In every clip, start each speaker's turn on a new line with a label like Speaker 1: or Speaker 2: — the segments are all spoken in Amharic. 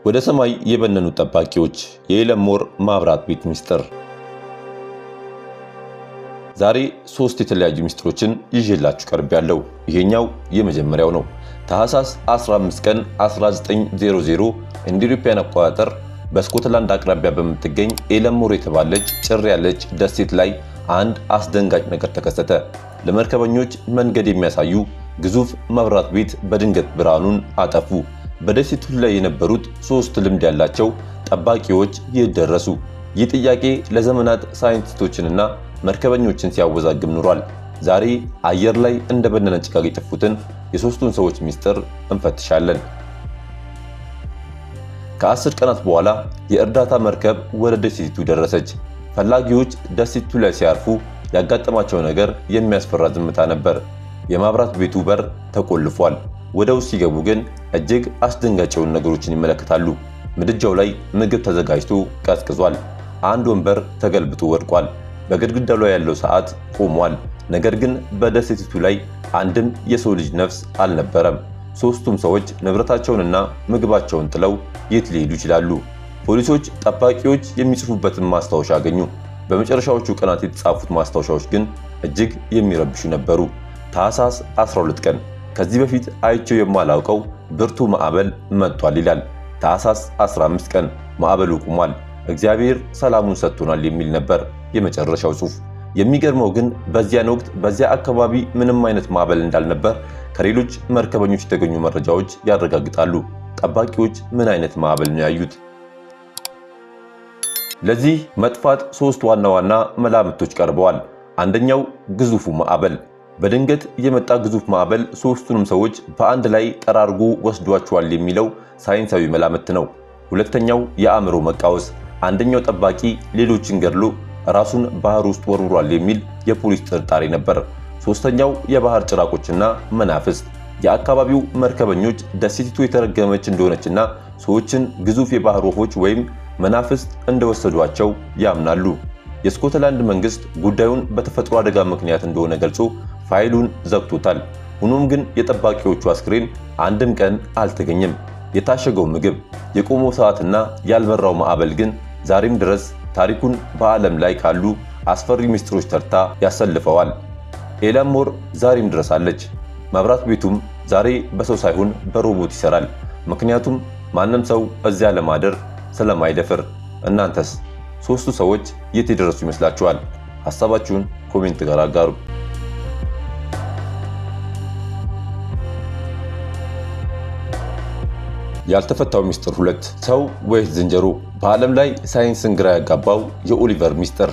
Speaker 1: ወደ ሰማይ የበነኑ ጠባቂዎች፣ የኤለሞር ማብራት ቤት ሚስጥር። ዛሬ ሶስት የተለያዩ ሚስጥሮችን ይዤላችሁ ቀርቤያለሁ። ይሄኛው የመጀመሪያው ነው። ታህሳስ 15 ቀን 1900 እንደ ኢትዮጵያን አቆጣጠር በስኮትላንድ አቅራቢያ በምትገኝ ኤለሞር የተባለች ጭር ያለች ደሴት ላይ አንድ አስደንጋጭ ነገር ተከሰተ። ለመርከበኞች መንገድ የሚያሳዩ ግዙፍ መብራት ቤት በድንገት ብርሃኑን አጠፉ። በደሴቱ ላይ የነበሩት ሶስት ልምድ ያላቸው ጠባቂዎች የት ደረሱ? ይህ ጥያቄ ለዘመናት ሳይንቲስቶችንና መርከበኞችን ሲያወዛግብ ኑሯል። ዛሬ አየር ላይ እንደ በነነ ጭጋግ የጠፉትን የሶስቱን ሰዎች ሚስጥር እንፈትሻለን። ከ10 ቀናት በኋላ የእርዳታ መርከብ ወደ ደሴቲቱ ደረሰች። ፈላጊዎች ደሴቲቱ ላይ ሲያርፉ ያጋጠማቸው ነገር የሚያስፈራ ዝምታ ነበር። የማብራት ቤቱ በር ተቆልፏል። ወደ ውስጥ ሲገቡ ግን እጅግ አስደንጋጭ የሆኑ ነገሮችን ይመለከታሉ። ምድጃው ላይ ምግብ ተዘጋጅቶ ቀዝቅዟል። አንድ ወንበር ተገልብጦ ወድቋል። በግድግዳው ላይ ያለው ሰዓት ቆሟል። ነገር ግን በደሴቲቱ ላይ አንድም የሰው ልጅ ነፍስ አልነበረም። ሶስቱም ሰዎች ንብረታቸውንና ምግባቸውን ጥለው የት ሊሄዱ ይችላሉ? ፖሊሶች ጠባቂዎች የሚጽፉበትን ማስታወሻ አገኙ። በመጨረሻዎቹ ቀናት የተጻፉት ማስታወሻዎች ግን እጅግ የሚረብሹ ነበሩ። ታህሳስ 12 ቀን፣ ከዚህ በፊት አይቼው የማላውቀው ብርቱ ማዕበል መጥቷል ይላል። ታህሳስ 15 ቀን፣ ማዕበሉ ቆሟል፣ እግዚአብሔር ሰላሙን ሰጥቶናል የሚል ነበር የመጨረሻው ጽሑፍ። የሚገርመው ግን በዚያን ወቅት በዚያ አካባቢ ምንም አይነት ማዕበል እንዳልነበር ከሌሎች መርከበኞች የተገኙ መረጃዎች ያረጋግጣሉ። ጠባቂዎች ምን አይነት ማዕበል ነው ያዩት? ለዚህ መጥፋት ሶስት ዋና ዋና መላምቶች ቀርበዋል። አንደኛው ግዙፉ ማዕበል። በድንገት የመጣ ግዙፍ ማዕበል ሶስቱንም ሰዎች በአንድ ላይ ጠራርጎ ወስዷቸዋል የሚለው ሳይንሳዊ መላምት ነው። ሁለተኛው የአእምሮ መቃወስ፣ አንደኛው ጠባቂ ሌሎችን ገድሎ ራሱን ባህር ውስጥ ወርውሯል የሚል የፖሊስ ጥርጣሬ ነበር። ሶስተኛው የባህር ጭራቆችና መናፍስት። የአካባቢው መርከበኞች ደሴቲቱ የተረገመች እንደሆነችና ሰዎችን ግዙፍ የባህር ወፎች ወይም መናፍስት እንደወሰዷቸው ያምናሉ። የስኮትላንድ መንግስት ጉዳዩን በተፈጥሮ አደጋ ምክንያት እንደሆነ ገልጾ ፋይሉን ዘግቶታል። ሆኖም ግን የጠባቂዎቹ አስክሬን አንድም ቀን አልተገኘም። የታሸገው ምግብ፣ የቆመው ሰዓትና ያልበራው ማዕበል ግን ዛሬም ድረስ ታሪኩን በዓለም ላይ ካሉ አስፈሪ ምስጢሮች ተርታ ያሰልፈዋል። ኤላሞር ዛሬም ድረስ አለች። መብራት ቤቱም ዛሬ በሰው ሳይሆን በሮቦት ይሰራል። ምክንያቱም ማንም ሰው እዚያ ለማደር ስለማይደፍር። እናንተስ ሶስቱ ሰዎች የት የደረሱ ይመስላችኋል? ሐሳባችሁን comment ጋር አጋሩ። ያልተፈታው ሚስጥር ሁለት፣ ሰው ወይስ ዝንጀሮ? በዓለም ላይ ሳይንስን ግራ ያጋባው የኦሊቨር ሚስጥር።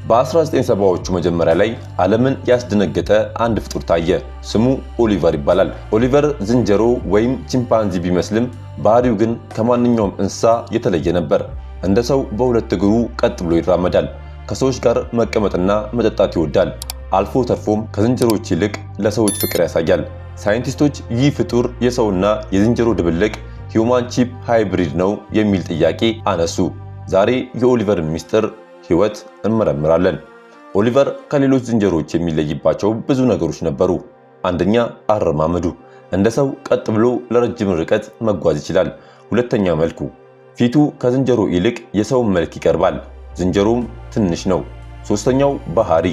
Speaker 1: በ1970ዎቹ መጀመሪያ ላይ ዓለምን ያስደነገጠ አንድ ፍጡር ታየ። ስሙ ኦሊቨር ይባላል። ኦሊቨር ዝንጀሮ ወይም ቺምፓንዚ ቢመስልም ባህሪው ግን ከማንኛውም እንስሳ የተለየ ነበር። እንደ ሰው በሁለት እግሩ ቀጥ ብሎ ይራመዳል። ከሰዎች ጋር መቀመጥና መጠጣት ይወዳል። አልፎ ተርፎም ከዝንጀሮዎች ይልቅ ለሰዎች ፍቅር ያሳያል። ሳይንቲስቶች ይህ ፍጡር የሰውና የዝንጀሮ ድብልቅ human chimp hybrid ነው የሚል ጥያቄ አነሱ። ዛሬ የኦሊቨርን ሚስጥር ሕይወት እንመረምራለን። ኦሊቨር ከሌሎች ዝንጀሮዎች የሚለይባቸው ብዙ ነገሮች ነበሩ። አንደኛ፣ አረማመዱ። እንደ ሰው ቀጥ ብሎ ለረጅም ርቀት መጓዝ ይችላል። ሁለተኛ፣ መልኩ። ፊቱ ከዝንጀሮ ይልቅ የሰውን መልክ ይቀርባል። ዝንጀሮም ትንሽ ነው። ሶስተኛው ባህሪ።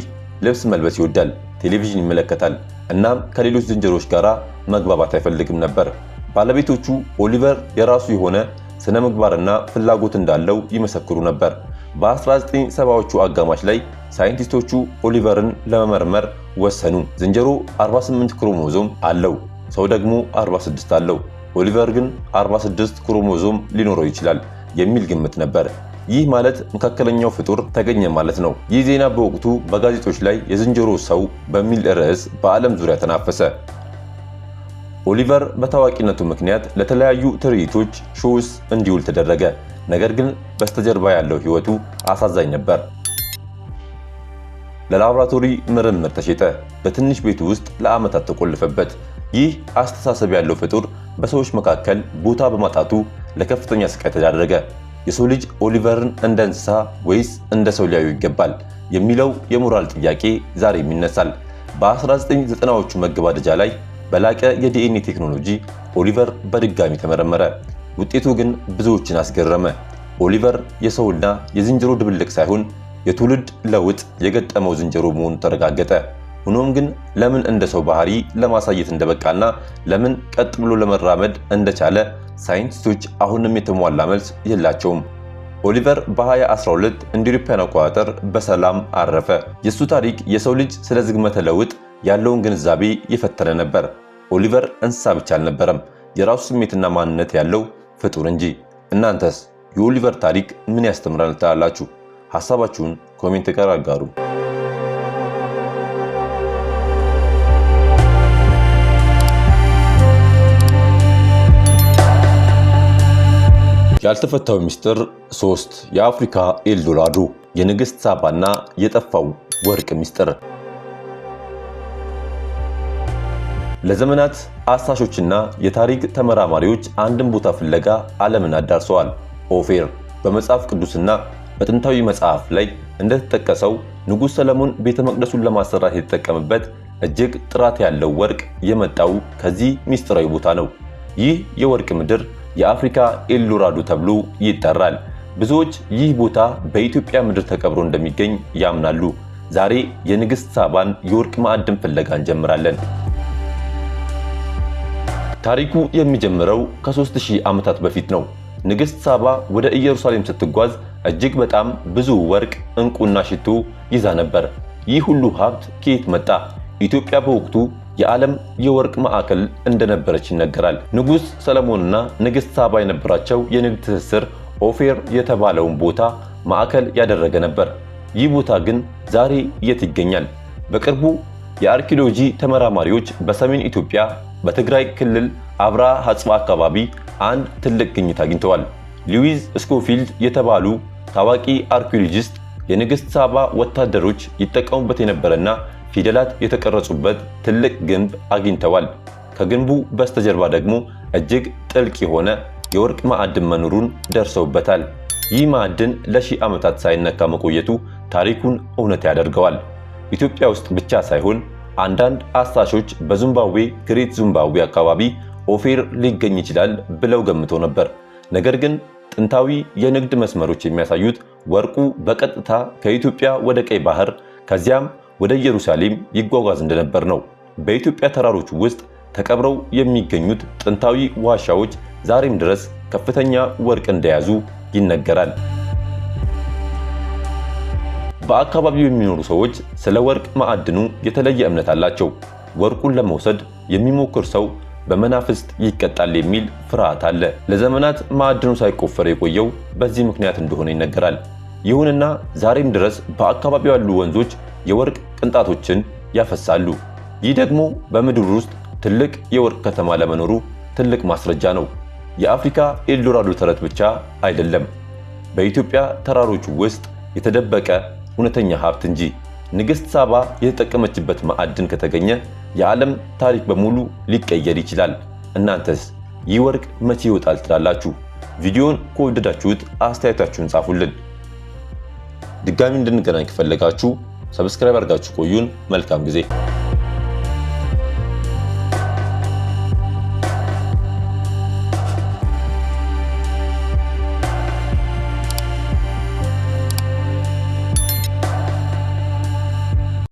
Speaker 1: ልብስ መልበስ ይወዳል፣ ቴሌቪዥን ይመለከታል። እናም ከሌሎች ዝንጀሮዎች ጋር መግባባት አይፈልግም ነበር። ባለቤቶቹ ኦሊቨር የራሱ የሆነ ስነ ምግባርና ፍላጎት እንዳለው ይመሰክሩ ነበር። በ1970ዎቹ አጋማሽ ላይ ሳይንቲስቶቹ ኦሊቨርን ለመመርመር ወሰኑ። ዝንጀሮ 48 ክሮሞዞም አለው፣ ሰው ደግሞ 46 አለው። ኦሊቨር ግን 46 ክሮሞዞም ሊኖረው ይችላል የሚል ግምት ነበር። ይህ ማለት መካከለኛው ፍጡር ተገኘ ማለት ነው። ይህ ዜና በወቅቱ በጋዜጦች ላይ የዝንጀሮ ሰው በሚል ርዕስ በዓለም ዙሪያ ተናፈሰ። ኦሊቨር በታዋቂነቱ ምክንያት ለተለያዩ ትርኢቶች shows እንዲውል ተደረገ። ነገር ግን በስተጀርባ ያለው ሕይወቱ አሳዛኝ ነበር። ለላቦራቶሪ ምርምር ተሸጠ። በትንሽ ቤቱ ውስጥ ለዓመታት ተቆለፈበት። ይህ አስተሳሰብ ያለው ፍጡር በሰዎች መካከል ቦታ በማጣቱ ለከፍተኛ ስቃይ ተዳረገ። የሰው ልጅ ኦሊቨርን እንደ እንስሳ ወይስ እንደ ሰው ሊያዩ ይገባል የሚለው የሞራል ጥያቄ ዛሬም ይነሳል። በ1990ዎቹ መገባደጃ ላይ በላቀ የዲኤንኤ ቴክኖሎጂ ኦሊቨር በድጋሚ ተመረመረ። ውጤቱ ግን ብዙዎችን አስገረመ። ኦሊቨር የሰውና የዝንጀሮ ድብልቅ ሳይሆን የትውልድ ለውጥ የገጠመው ዝንጀሮ መሆኑ ተረጋገጠ። ሆኖም ግን ለምን እንደ ሰው ባህሪ ለማሳየት እንደበቃና ለምን ቀጥ ብሎ ለመራመድ እንደቻለ ሳይንቲስቶች አሁንም የተሟላ መልስ የላቸውም። ኦሊቨር በ2012 እንደ አውሮፓውያን አቆጣጠር በሰላም አረፈ። የሱ ታሪክ የሰው ልጅ ስለ ዝግመተ ለውጥ ያለውን ግንዛቤ የፈተነ ነበር። ኦሊቨር እንስሳ ብቻ አልነበረም፣ የራሱ ስሜትና ማንነት ያለው ፍጡር እንጂ። እናንተስ የኦሊቨር ታሪክ ምን ያስተምራል ትላላችሁ? ሐሳባችሁን comment ጋር አጋሩ። ያልተፈታው ሚስጥር 3፣ የአፍሪካ ኤልዶራዶ፣ የንግሥት ሳባና የጠፋው ወርቅ ሚስጥር። ለዘመናት አሳሾችና የታሪክ ተመራማሪዎች አንድን ቦታ ፍለጋ ዓለምን አዳርሰዋል። ኦፌር በመጽሐፍ ቅዱስና በጥንታዊ መጽሐፍ ላይ እንደተጠቀሰው ንጉሥ ሰለሞን ቤተ መቅደሱን ለማሰራት የተጠቀመበት እጅግ ጥራት ያለው ወርቅ የመጣው ከዚህ ሚስጥራዊ ቦታ ነው። ይህ የወርቅ ምድር የአፍሪካ ኤልዶራዶ ተብሎ ይጠራል። ብዙዎች ይህ ቦታ በኢትዮጵያ ምድር ተቀብሮ እንደሚገኝ ያምናሉ። ዛሬ የንግሥት ሳባን የወርቅ ማዕድን ፍለጋ እንጀምራለን። ታሪኩ የሚጀምረው ከ3000 ዓመታት በፊት ነው። ንግሥት ሳባ ወደ ኢየሩሳሌም ስትጓዝ እጅግ በጣም ብዙ ወርቅ፣ ዕንቁና ሽቱ ይዛ ነበር። ይህ ሁሉ ሀብት ከየት መጣ? ኢትዮጵያ በወቅቱ የዓለም የወርቅ ማዕከል እንደነበረች ይነገራል። ንጉሥ ሰለሞንና ንግሥት ሳባ የነበራቸው የንግድ ትስስር ኦፌር የተባለውን ቦታ ማዕከል ያደረገ ነበር። ይህ ቦታ ግን ዛሬ የት ይገኛል? በቅርቡ የአርኪኦሎጂ ተመራማሪዎች በሰሜን ኢትዮጵያ በትግራይ ክልል አብራ ሐጽባ አካባቢ አንድ ትልቅ ግኝት አግኝተዋል። ሉዊዝ ስኮፊልድ የተባሉ ታዋቂ አርኪኦሎጂስት የንግሥት ሳባ ወታደሮች ይጠቀሙበት የነበረና ፊደላት የተቀረጹበት ትልቅ ግንብ አግኝተዋል። ከግንቡ በስተጀርባ ደግሞ እጅግ ጥልቅ የሆነ የወርቅ ማዕድን መኖሩን ደርሰውበታል። ይህ ማዕድን ለሺህ ዓመታት ሳይነካ መቆየቱ ታሪኩን እውነት ያደርገዋል። ኢትዮጵያ ውስጥ ብቻ ሳይሆን አንዳንድ አሳሾች በዚምባብዌ ግሬት ዚምባብዌ አካባቢ ኦፌር ሊገኝ ይችላል ብለው ገምተው ነበር። ነገር ግን ጥንታዊ የንግድ መስመሮች የሚያሳዩት ወርቁ በቀጥታ ከኢትዮጵያ ወደ ቀይ ባህር ከዚያም ወደ ኢየሩሳሌም ይጓጓዝ እንደነበር ነው። በኢትዮጵያ ተራሮች ውስጥ ተቀብረው የሚገኙት ጥንታዊ ዋሻዎች ዛሬም ድረስ ከፍተኛ ወርቅ እንደያዙ ይነገራል። በአካባቢው የሚኖሩ ሰዎች ስለ ወርቅ ማዕድኑ የተለየ እምነት አላቸው። ወርቁን ለመውሰድ የሚሞክር ሰው በመናፍስት ይቀጣል የሚል ፍርሃት አለ። ለዘመናት ማዕድኑ ሳይቆፈር የቆየው በዚህ ምክንያት እንደሆነ ይነገራል። ይሁንና ዛሬም ድረስ በአካባቢው ያሉ ወንዞች የወርቅ ቅንጣቶችን ያፈሳሉ። ይህ ደግሞ በምድር ውስጥ ትልቅ የወርቅ ከተማ ለመኖሩ ትልቅ ማስረጃ ነው። የአፍሪካ ኤልዶራዶ ተረት ብቻ አይደለም፣ በኢትዮጵያ ተራሮች ውስጥ የተደበቀ እውነተኛ ሀብት እንጂ። ንግሥት ሳባ የተጠቀመችበት ማዕድን ከተገኘ የዓለም ታሪክ በሙሉ ሊቀየር ይችላል። እናንተስ ይህ ወርቅ መቼ ይወጣል ትላላችሁ? ቪዲዮን ከወደዳችሁት አስተያየታችሁን ጻፉልን። ድጋሚ እንድንገናኝ ከፈለጋችሁ subscribe አድርጋችሁ ቆዩን። መልካም ጊዜ።